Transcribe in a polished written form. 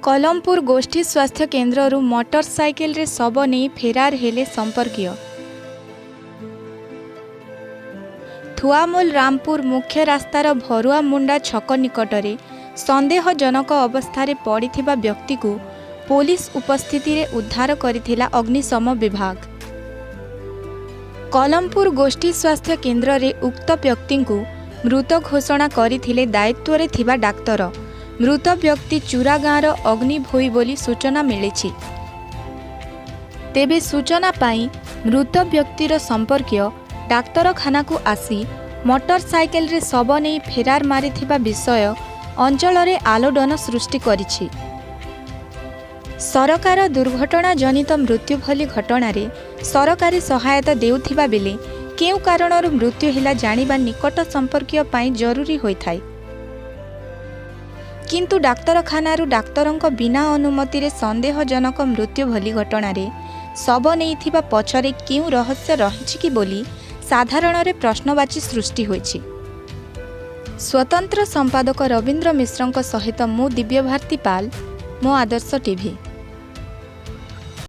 କଲମପୁର ଗୋଷ୍ଠୀ ସ୍ୱାସ୍ଥ୍ୟ କେନ୍ଦ୍ରରୁ ମଟର ସାଇକେଲରେ ଶବ ନେଇ ଫେରାର ହେଲେ ସମ୍ପର୍କୀୟ। ଥୁଆମୂଲ ରାମପୁର ମୁଖ୍ୟ ରାସ୍ତାର ଭରୁଆମୁଣ୍ଡା ଛକ ନିକଟରେ ସନ୍ଦେହଜନକ ଅବସ୍ଥାରେ ପଡ଼ିଥିବା ବ୍ୟକ୍ତିକୁ ପୋଲିସ ଉପସ୍ଥିତିରେ ଉଦ୍ଧାର କରିଥିଲା ଅଗ୍ନିଶମ ବିଭାଗ। କଲମପୁର ଗୋଷ୍ଠୀ ସ୍ୱାସ୍ଥ୍ୟ କେନ୍ଦ୍ରରେ ଉକ୍ତ ବ୍ୟକ୍ତିଙ୍କୁ ମୃତ ଘୋଷଣା କରିଥିଲେ ଦାୟିତ୍ୱରେ ଥିବା ଡାକ୍ତର। ମୃତ ବ୍ୟକ୍ତି ଚୁରା ଗାଁର ଅଗ୍ନି ଭୋଇ ବୋଲି ସୂଚନା ମିଳିଛି। ତେବେ ସୂଚନା ପାଇଁ ମୃତ ବ୍ୟକ୍ତିର ସମ୍ପର୍କୀୟ ଡାକ୍ତରଖାନାକୁ ଆସି ମଟର ସାଇକେଲରେ ଶବ ନେଇ ଫେରାର ମାରିଥିବା ବିଷୟ ଅଞ୍ଚଳରେ ଆଲୋଡ଼ନ ସୃଷ୍ଟି କରିଛି। ସରକାର ଦୁର୍ଘଟଣାଜନିତ ମୃତ୍ୟୁ ଭଳି ଘଟଣାରେ ସରକାରୀ ସହାୟତା ଦେଉଥିବା ବେଳେ କେଉଁ କାରଣରୁ ମୃତ୍ୟୁ ହେଲା ଜାଣିବା ନିକଟ ସମ୍ପର୍କୀୟ ପାଇଁ ଜରୁରୀ ହୋଇଥାଏ। କିନ୍ତୁ ଡାକ୍ତରଖାନାରୁ ଡାକ୍ତରଙ୍କ ବିନା ଅନୁମତିରେ ସନ୍ଦେହଜନକ ମୃତ୍ୟୁ ଭଳି ଘଟଣାରେ ଶବ ନେଇଥିବା ପଛରେ କେଉଁ ରହସ୍ୟ ରହିଛି କି ବୋଲି ସାଧାରଣରେ ପ୍ରଶ୍ନବାଚୀ ସୃଷ୍ଟି ହୋଇଛି। ସ୍ୱତନ୍ତ୍ର ସମ୍ପାଦକ ରବୀନ୍ଦ୍ର ମିଶ୍ରଙ୍କ ସହିତ ମୁଁ ଦିବ୍ୟଭାରତୀ ପାଲ, ମୋ ଆଦର୍ଶ ଟିଭି।